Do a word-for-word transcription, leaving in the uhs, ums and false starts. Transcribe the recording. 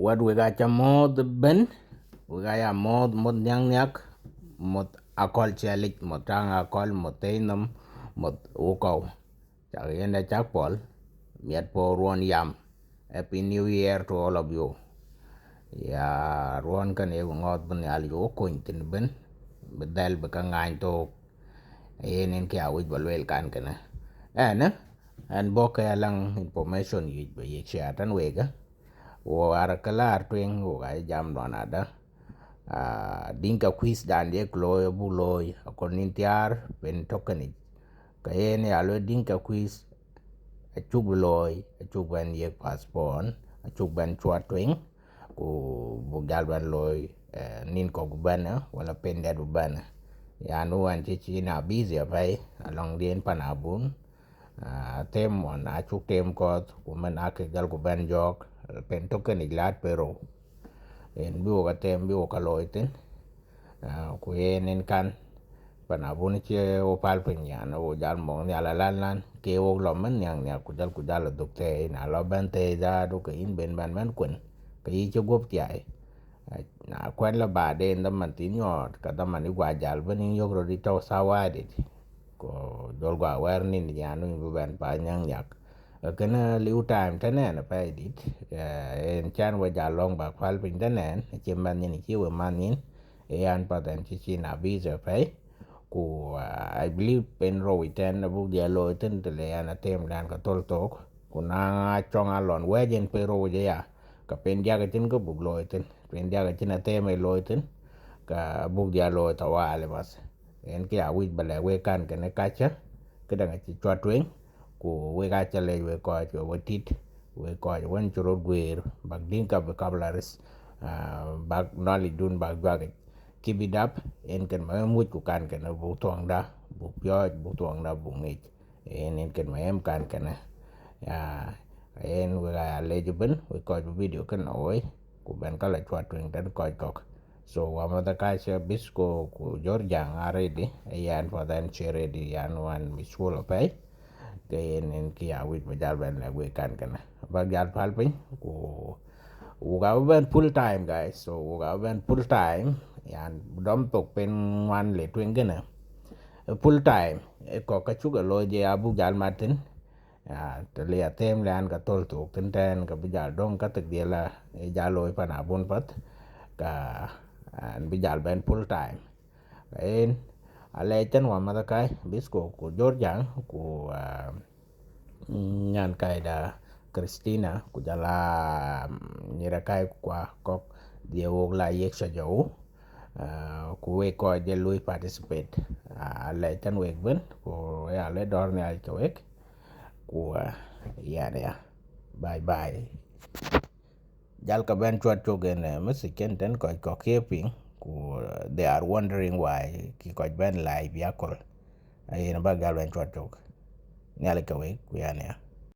Wɛ̈t wek aca mɔ̈ɔ̈th ëbën, wek aya mɔ̈ɔ̈th, mɔ̈th nhiäk nhiäk, mɔ̈th akɔ̈l ciɛlic, mɔ̈th taŋ akɔ̈l, mɔ̈th thëi nhom, mɔ̈th wukɔ̈u. Cak yen da cak pɔl, miɛt puɔ̈u ruɔ̈n yam. Happy New Year to all of you. Ya ruɔ̈n kën ye ŋɔ̈ɔ̈th bï Nhialic wo kony thïn ëbën, bï dhɛl bï ke ŋany thook. Yen en kë awïc ba lueel kan kënë. Ɛn, ɛn bɔ̈ ke alaŋ information yic ba yic share tën wek. Wo ar ke laar tueŋ, wo ka jam dɔn ada. Ah, Dinka quiz dan ye looi, abuk looi akɔ̈l nïn thiaar pen tök kënic. Ka yen ya lueel Dinka quiz acuk bï looi, acuk bɛn yek postpone, acuk bɛn cuat tueŋ, ku buk jal bɛn looi, eh, nïn kɔ̈k bï bɛ̈n, eh, wala pen dɛ̈t bï bɛ̈n. Yan wän cï cï na busy apɛi, alɔŋ dien pan abun. Ah, them ɣɔn acuk them kɔ̈th, ku mën ake jal ku bɛn jɔɔk, pen tök kënic laat pe rou. Yen bï wok athem, bï wok alooi thïn. Ah, ku yen en kan, pan abun cie wo pal piny, yan wo jal mɔ̈k nhial alan lan, ke wok lɔ mën nhiäk nhiäk, ku jal, ku jal adhuk thëi, na lɔ bɛn thëi zaadu, ke yïn ben bɛn bɛn kuen, ke yï cï guɔ̈p thiai. Ah, na kuɛn la baden dhaman thïn nyɔɔt, ka dhaman ï gua jal bën yïn yök rot ï tɔ̈u thawadit. Ku jɔl gua wɛ̈r nïn, yan wïn bï bɛn pa nhiäk nhiäk. Kënë liu time tënɛn apɛi dït, eh, en can we jal lɔ̈ŋ bak pal piny tënɛn, acie mɛnh nyin, acie we mɛnh nyin, ë yan path ɛn cï cin abith apɛi. Ku, ah, I believe pen rou ëtɛ̈n abuk dhiɛl looi thïn, të le yan athem dan ka thöl thok. Ku na cɔŋ alɔn wɛ̈c en pen rou ëya, ka pen diäk acïn kë buk looi thïn, pen diäk acïn athem ë looi thïn, ka buk dhiɛl looi tawali bas. Yen kë ya wïc ba lɛ̈k wek kan kënë kacä, këdäŋ acï cuat tueŋ, ku wek aca lɛc wek kɔc ke we tit, wek kɔc wën cï röt guëër, bak Dinka vocabularies, ah, bak knowledge dun bak juakic. Keep it up, yen kën ma wën muc ku kan kënë buk thuɔŋda, buk piɔ̈ɔ̈c, buk thuɔŋda, buk ŋic. Yen, yen kën ma wën kan kënë. Ya, yen wek aya lɛc ëbën, wek kɔc bï video kënë woi, ku bɛn ka la cuat tueŋ tën kɔc kɔ̈k. So, wa mother culture, Bisco ku Jor Jang are ready, yan path ɛn cie ready, yan wan mishkul apɛi. Ke yen, yen kë ya wïc ba jal bɛn lɛ̈k wek kan kënë. Bak jal pal piny, ku wok abï bɛn full time, guys. So, wok abï bɛn full time, yan dɔm thok pen ŋuan le tueŋ kënë. Full time, ë kɔ̈k ka cuk ë looi je abuk jal mat thïn. Ya, të le athem le an ka thöl thok thïn tɛ̈n, ka bï jal döŋ ka thek dhiɛl a, ë jal looi pan abun path, ka an bï jal bɛn full time. Ka yen, alɛc tën wa mother kai, Bisco ku Jor Jang, ku, ah, nyan kaida Christina, ku jal a, mm, nyira kai ku kua kɔ̈k, dhie wok la yek shaja wu, ah, ku wek kɔc de lui participate. Ah, alɛc tën wek bën, ku ya le dɔ̈r nhial ke wek, ku, ah, yan ya. Bye bye. Jal ka bɛn cuat cök en, eh, message kën tën kɔc kɔ̈k ke piŋ, ku, eh, they are wondering why ki kɔc bɛn live yakol. Ayen bak jal bɛn cuat cök. Nhial ke wek, ku yan ya.